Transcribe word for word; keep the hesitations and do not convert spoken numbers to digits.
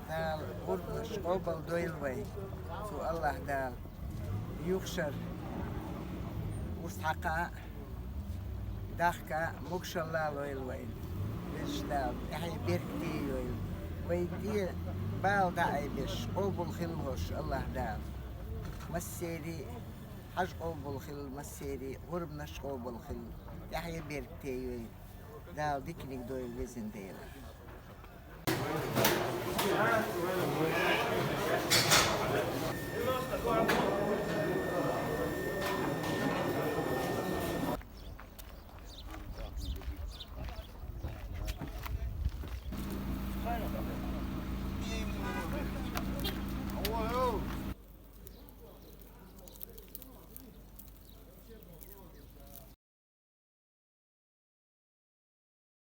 Дала гӀурбанаш къобал дойла вай, цу АллахӀ Дала. Юхшар урс хьакха, дахка, могашалла лойла вай. Везача Дала тӀехье беркате йойла. Вай тӀе бала дӀаайбеш, къобал хилва хӀорш АллахӀ Дала. Массери хьаж къобал хилва, массери гӀурбанаш къобал хилва. ТӀехье беркате йойла. Дала диканиг дойла везан Дела.